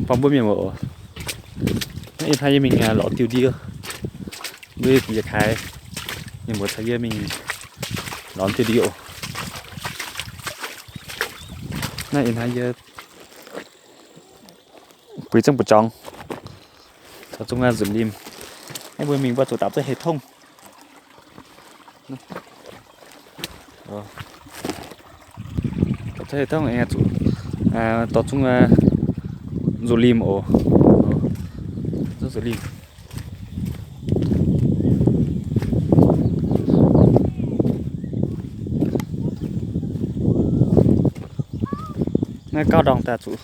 Buangh mbuo mienh muoz oc. Naaiv ih hnoi yie mingh lorz diuh ndie. Mbuo yietc kaaix mienh muoz caux yie mingh lorz diuh ndie oc. Naaiv ih hnoi yie buix zungv buoz-jorngx, taux zungv nzuqc lim. Naaiv mbuo mingh mbuo zuqc dapc zungv hec tongv. Dapc zungv hec tongv aengx zuqc dorh zungv nzuqc lim oc. Zungv nzuqc lim. Naaiv gauh ndorngx daaih zuqc,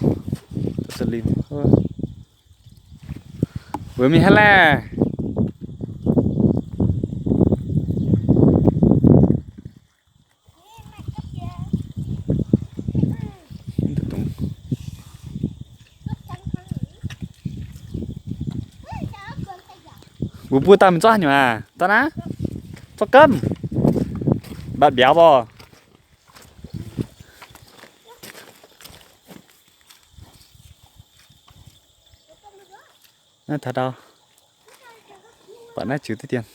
zuqc lim. Weic mingh hnangv laeh. Mbuo mbuo daaih mingh zorqv haaix nyungc aqv? Daaih naaiv? Zorqv gamh? Mbatc mbiauz mbuo. Naaiv taux ndau, buatc naaiv ziux diqv dien.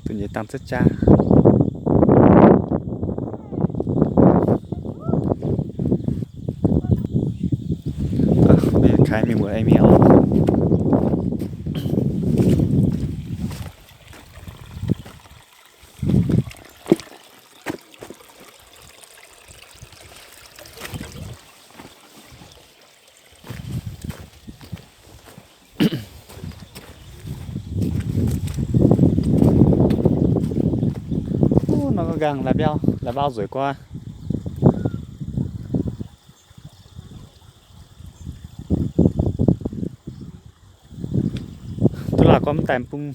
Duqv nyei dangh zieqv jaa. Mbuo kaaix mienh muoz aengx mingh oc. Nor nqaang la'biauv, la'biauv nzueic guaav. Duqv lauh gorngv mv daaih bung.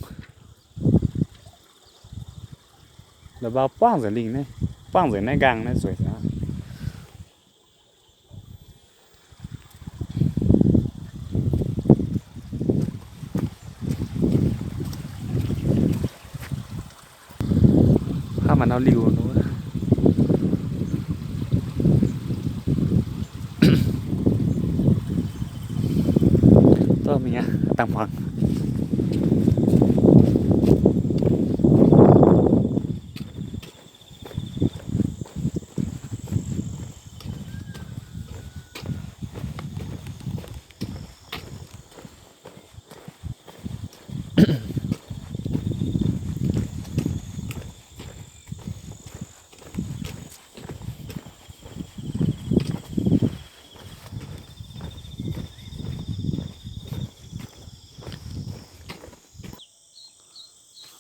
La'biauv buangv nzengc lingh naaiv, buangv nzengc naaiv nqaang naaiv nzueic aqv. Hnangv maaih nor liuh nor. Dorh mingh aqv, dangh hmuangx.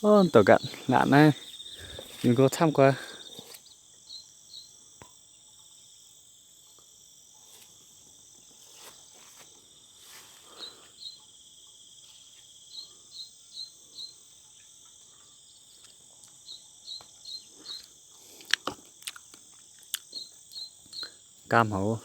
Ov, douc nqatc laatc naaiv, mingh go camv guaax. Nqaam haic.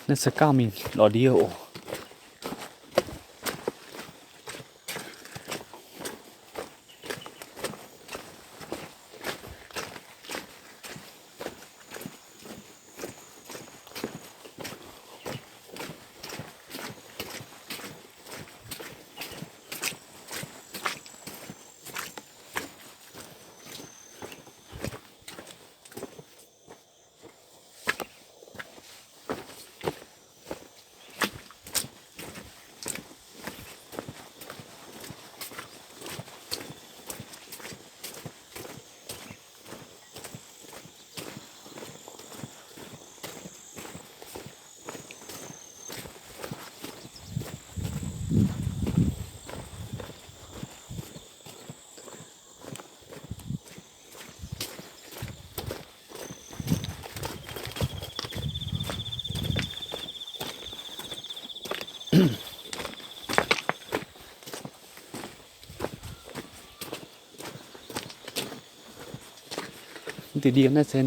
Naaiv se gauh mingh lorz ndiev oc. Diuh ndie naaiv se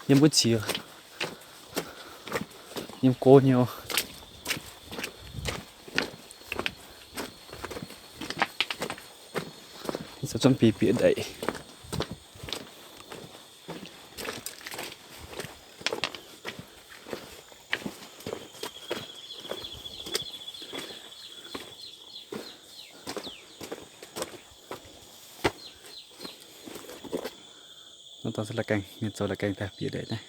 yiem wuov qiex, yiem go nyei oc. Zoux zomv bieqc bieqc ndeic. Nor dorh se la'gaengh, mienh zoux la'gaengh daaih bieqc ndeic naaiv.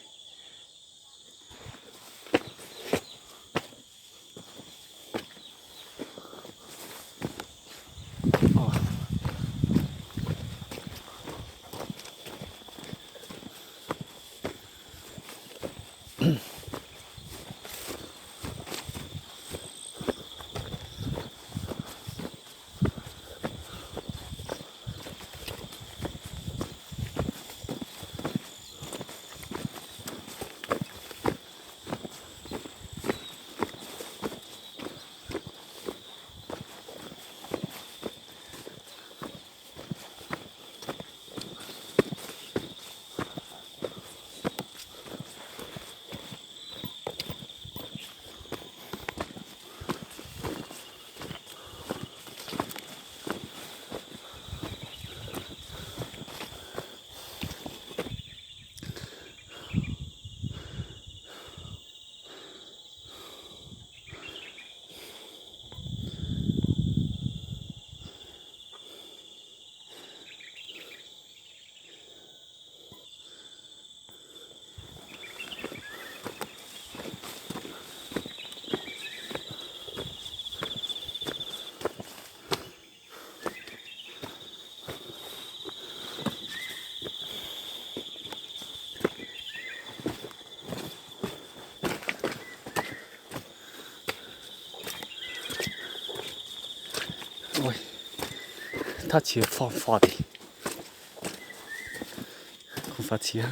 Taux qiex faaux faaux deix, kungx faaux qiex.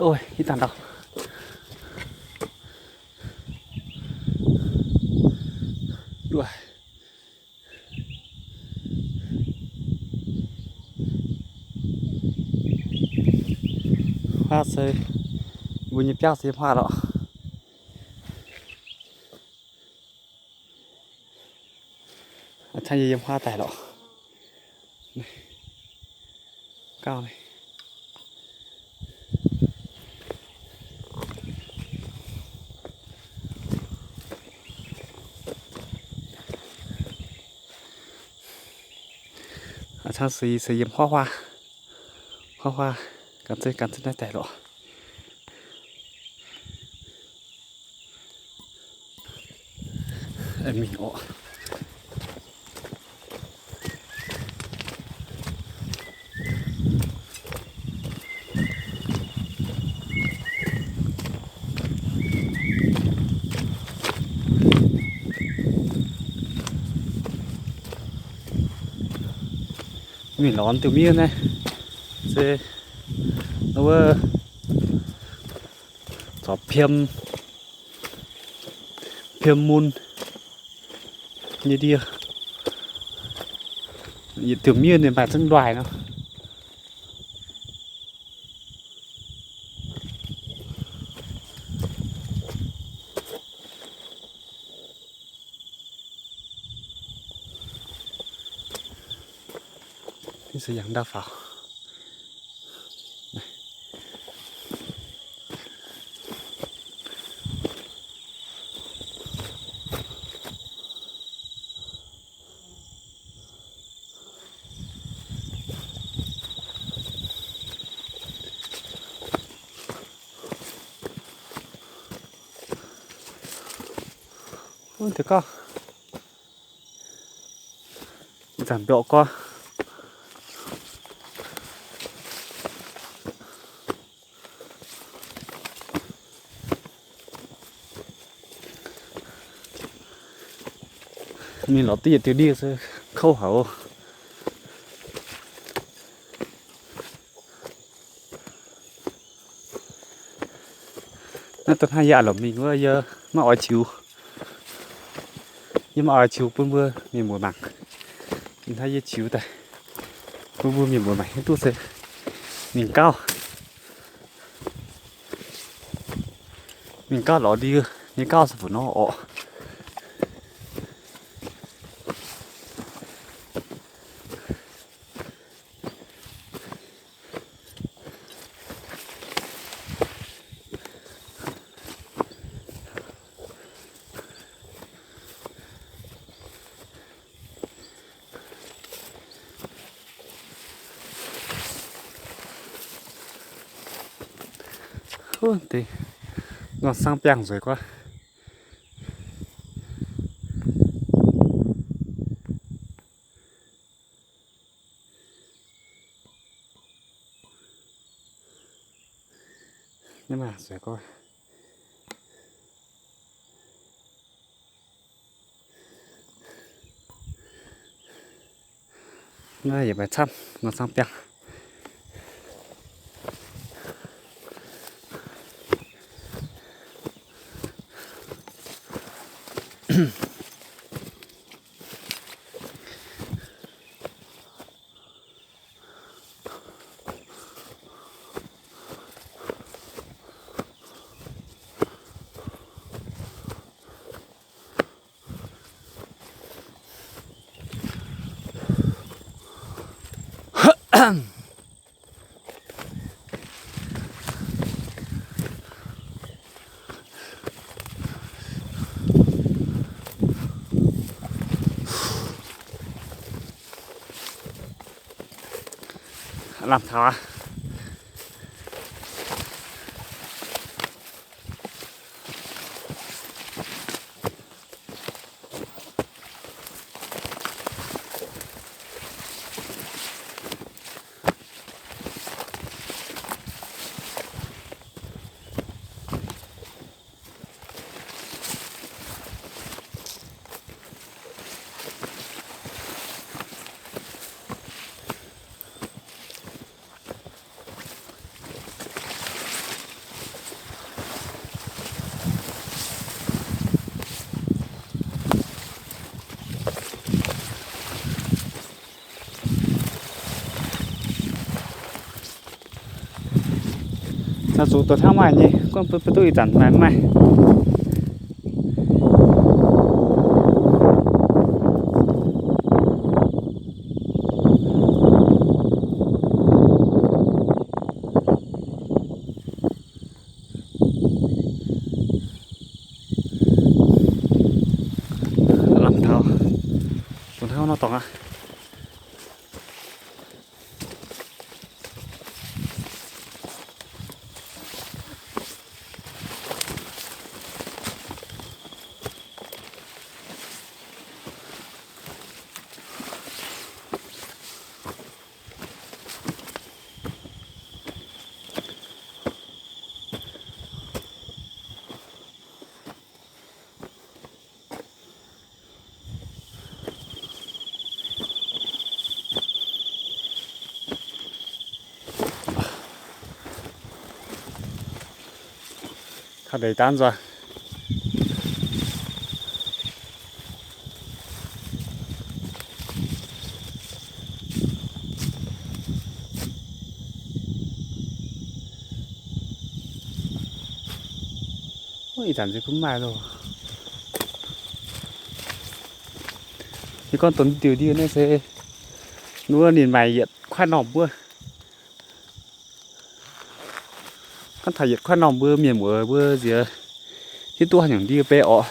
Ov, ih dangh ndau. Aav, se mbuo nyei biauv se yiem huaav lorqc. Aav, yie yiem huaav daaih lorqc. Gauh. Aav, se, se yiem huaav huaav, huaav huaav, gan zeiv gan zeiv naaiv daaih lorqc. Mingh oc. Mingh lorz diuh miev naaiv se wuov corc piem, piem mun nyei ndie. Yietc diuh miev ninh maaih zungv nduaih nor. Naaiv se yangh ndau faaux. Wuov deix gauh zanc mbiorqc gorx. Mingh lorz diuh yietc diuh ndie se kouv haic oc. Naaiv da'hnangv yie aav longc mingh wuov, yie maiv oix qiux. Yie maiv oix qiux bun mbuo mienh muoz mangc. Ih hnoi yie qiux daaih bun mbuo mienh muoz mangc hiuv duqv se mingh gauh, mingh gauh lorz ndie nyei gauh se fuc nor orqc. Huv, deix ngorc sang biangh nzueic guaav. Naaiv maaih nzueic guaav. Naaiv yaac maaih camv ngorc sang biangh. Lamh taux aqv. Zuqc dorh hnangv maaih nyei, gorngv bun duqv ih zanc maaih mv maaih. Lamh taux, zuqc hnangv nor dorngx aqv. Kaav ndeic daan nzuonx. Ih zanc se gunv maaih loh. Yie gorngv donx diuh ndie naaiv se wuov ninh maaih yietc kuaaiv normh mbuo. Gorngv taux yietc kuaaiv normh mbuo mienh muoz mbuo nziex hiuv duqv haaix nyungc ndie bei orqc.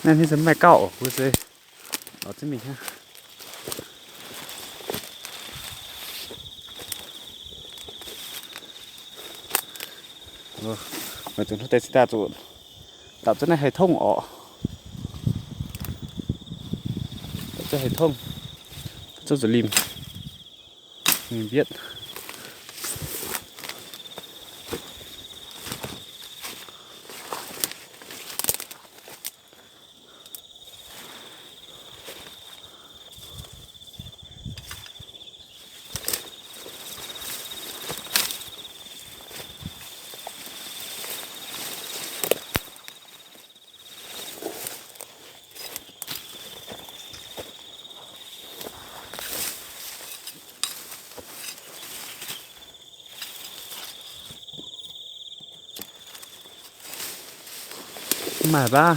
Naaiv ninh se mv maaih gauh orqc, mbuo se orqc zingv mingh hnangv. Meih zuqc hnangv deix cingx daaih zuqc dapc zunv naaiv haih tongv orqc. Dapc zunv haih tongv, zuqc zuqc limh, mingh mbietv. Mv maaih baav.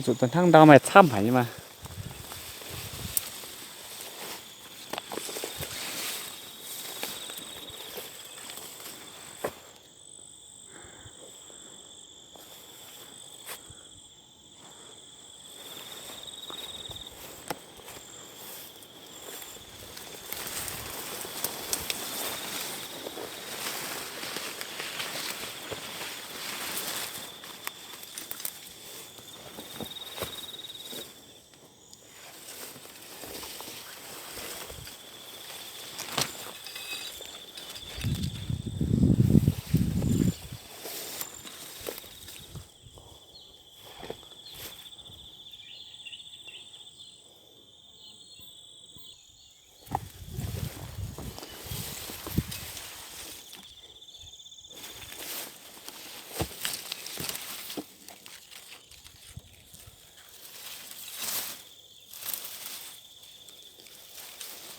Zuqc daaih hnangv ndau maaih camv haic nyei maah.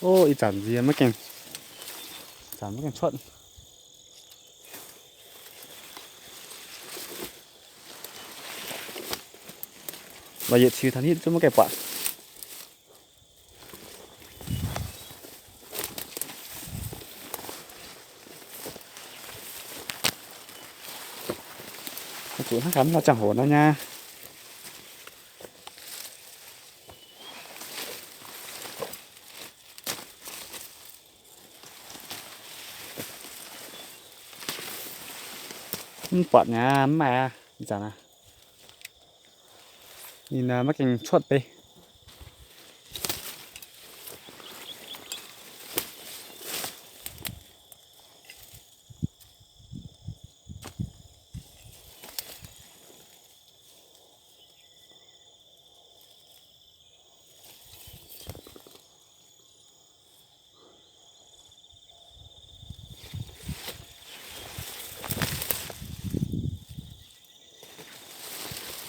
Ov, ih zanc nziex maiv gaengh, zanc maiv gaengh cuotv. La'yietc qiux taux nitv zungv maiv gaengh buatc. Zuqc hnangv gaax nor ziangh hoc nor nyei. Mv buatc nyei, mv maaih aqv. Ih zanc aqv, ninh maiv gaengh cuotv deix.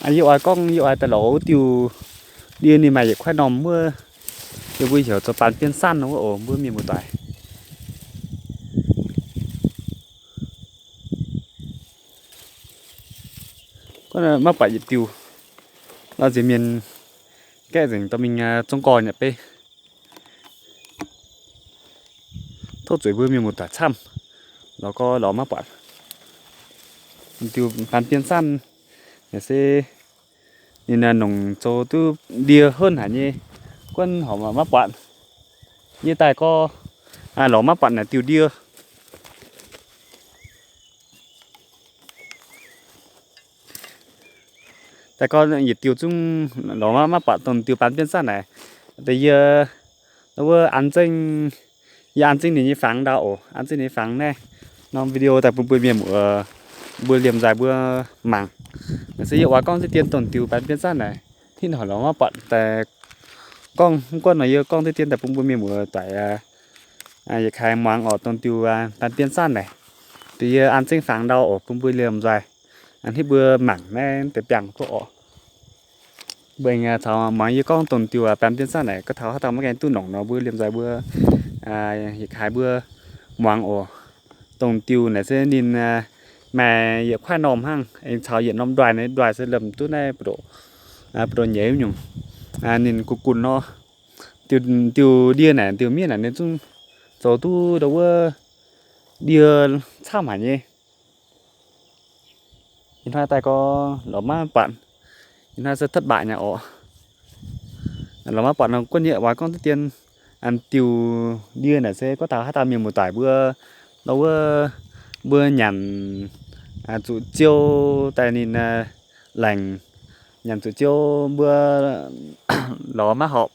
Yie oix gorngv, yie oix daaih lorz wuov diuh ndie ninh maaih yietc kuaaiv norm wuov, yie mbuo heuc zoux baan bienv zanv wuov oc, mbuo mienh muoz-doic. Maiv buatc yietc diuh. Nor nziex mienh gaeqv nzengc dorh mingh zong gorx nyei beiv. Tov zueiz mbuo mienh muoz-doic camv, lorz gorngv lorz maiv buatc. Diuh baan bienv zanv naaic se ninh nongc zoux duqv ndie henv haic nyei, guonv horpc maiv buatc. Yie daaih gorngv lorz maiv buatc naaic diuh ndie. Daaih gorngv yietc diuh zungv lorz maiv buatc dongh diuh baan bienv zanv naaic. Deix yie wuov an zengv, yie an zengv ninh nyei fangx ndau oc, an zengv ninh nyei fangx naaiv norm video daaih bun mbuo mienh muoz mbuo liemh nzaaih mbuo mangc. Naaic se yie oix gorngv diqv dien dongh diuh baan bienv zanv naaic, hitv hnoi lorz maiv buatc daaih gorngv, mv gunv nor yie gorngv diqv dien daaih bun mbuo mienh muoz-doic yietc kaaix muangx oc, dongh diuh baan bienv zanv naaic. Deix yie an zengv fangx ndau oc, bun mbuo liemh nzaaih hitv mbuo mangc naaiv deix biangh duqv oc. Mbuo aengx caux muangx yie gorngv dongh diuh baan bienv zanv naaic, gorngv taux haaix dauh maiv gaengh duqv nongc nor mbuo liemh nzaaih mbuo yietc kaaix mbuo muangx oc. Dongh diuh naaic se ninh maaih yietc kuaaiv norm hnangv, aengx caux yietc norm nduaih, nduaih se lemh duqv naaiv buoz-ndoqv nyeiz nyungc. Ninh gu'gunh nor, diuh ndie naaic, diuh miev naaic ninh zungv zoux duqv ndau wuov ndie camv haic nyei. Ih hnoi daaih gorngv lorz maiv buatc, ih hnoi se thất bại nyei oc. Lorz maiv buatc nor guonv yie oix gorngv diqv dien, diuh ndie naaic se gorngv taux haaix dauh mienh muoz-doic mbuo, ndau wuov mbuo nyanc zuqc ziou daaih ninh laengc, nyanc zuqc ziou mbuo lorz maiv horpc,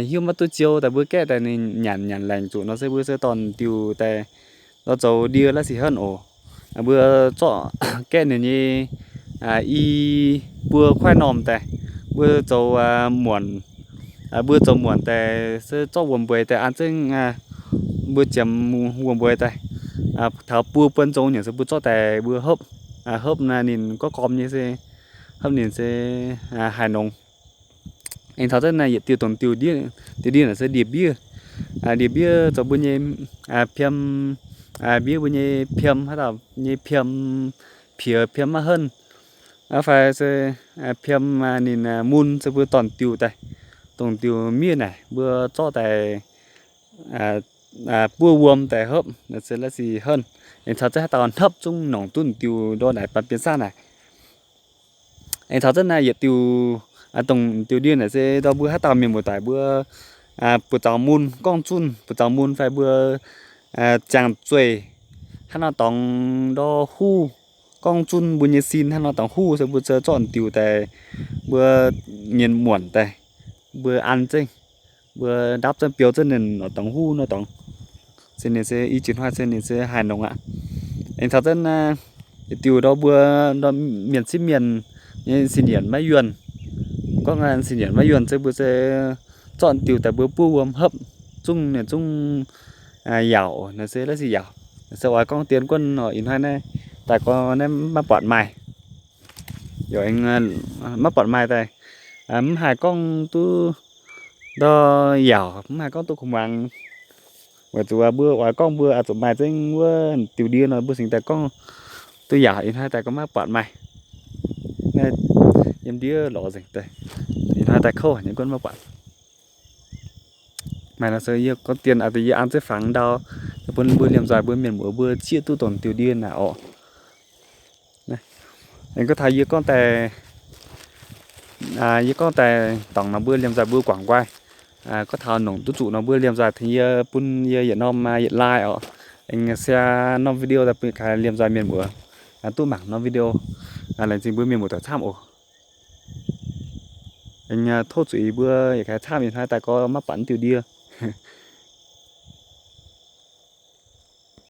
hiuv maiv duqv ziou daaih mbuo gaeqv daaih ninh nyanc nyanc laengc zuqc nor se mbuo se dorh diuh daaih lorz zoux ndie la'sic henv oc. Mbuo zorqv gaeqv ninh nyei i buo kuaaiv normh daaih, mbuo zoux muonc, mbuo zoux muonc daaih se zorqv wuom-mbueix daaih an zengv, mbuo ziemx wuom-mbueix daaih, taux buo buon zong nyanc se mbuo zorqv daaih mbuo hopv, hopv naaiv ninh gorqv gormx nyei se hopv ninh se haaix nongx. Aengx taux zengv naaiv yietc diuh dongh diuh ndie, diuh ndie naaic se ndie-mbiev. Ndie-mbiev zoux mbuo nyei piem, mbiev mbuo nyei piem, haaix dauh nyei piem, piex piem maiv henv, fai se piem ninh mun se mbuo dorh diuh daaih, dongh diuh miev naaic mbuo zorqv daaih buov wuom daaih hopv se la'sic henv. Aengx taux zengv haaix dauh hnopv zungv nongc duqv diuh ndor naaic baan bienv zanv naaic. Aengx taux zengv naaiv yietc diuh, dongh diuh ndie naaic se ndor mbuo haaix dauh mienh muoz-doic mbuo buoz-zaux mun gorngv zunh, buoz-zaux mun fai mbuo ziangh zueih hnangv nor dorngx ndor huv, gorngv zunh mbuo nyei sin hnangv nor dorngx huv se mbuo zorqv diuh daaih, mbuo nyei muonc daaih, mbuo an zengv, mbuo ndapv zengv biou zengv ninh nor dorngx huv nor dorngx. Se ninh se i jiex hnoi se ninh se haaix nongx aqv. Aengx taux zengv naaiv yietc diuh ndor mbuo, ndor mienh sieqv mienh nyei sin yienc maiv yuonh. Gorngv sin yienc maiv yuonh se mbuo se zorqv diuh daaih mbuo buov wuom hopv zungv ninh zungv yaauc, naaiv se la'sic yaauc. Se oix gorngv dien guonv nor ih hnoi naaiv daaih gorngv naaiv maiv buatc maaih, maiv buatc maaih daaih, mv haih gorngv duqv ndor yaauc, mv haih gorngv duqv kuv muangx. Weic zuqc mbuo oix gorngv mbuo zuqc maaih zengv wuov diuh ndie nor mbuo cingx daaih gorngv duqv yaauc. Ih hnoi daaih gorngv maiv buatc maaih. Naaiv yiem ndiev lorz nzengc daaih. Ih hnoi daaih kouv nyei guonv maiv buatc. Maaih nor se yie gorngv dien yie an zengv fangx ndau bun mbuo liemh nzoih mbuo mienh muoz mbuo zieqv duqv dongh diuh ndie naaic orqc. Aengx gorngv taux yie gorngv daaih, yie gorngv daaih dorngc nor mbuo liemh nzoih mbuo guangc nqoi. Gorngv taux nongc duqv zuqc nor mbuo liemh nzoih tengx yie bun yie yietc norm yietc like orqc. Aengx share norm video daaih bun kaaix liemh nzoih mienh muoz duqv mangc norm video. Laengz zingh mbuo mienh muoz doic camv oc. Aengx tov zuiz mbuo yietc kaaix camv ih hnoi daaih gorngv maiv buatc diuh ndie.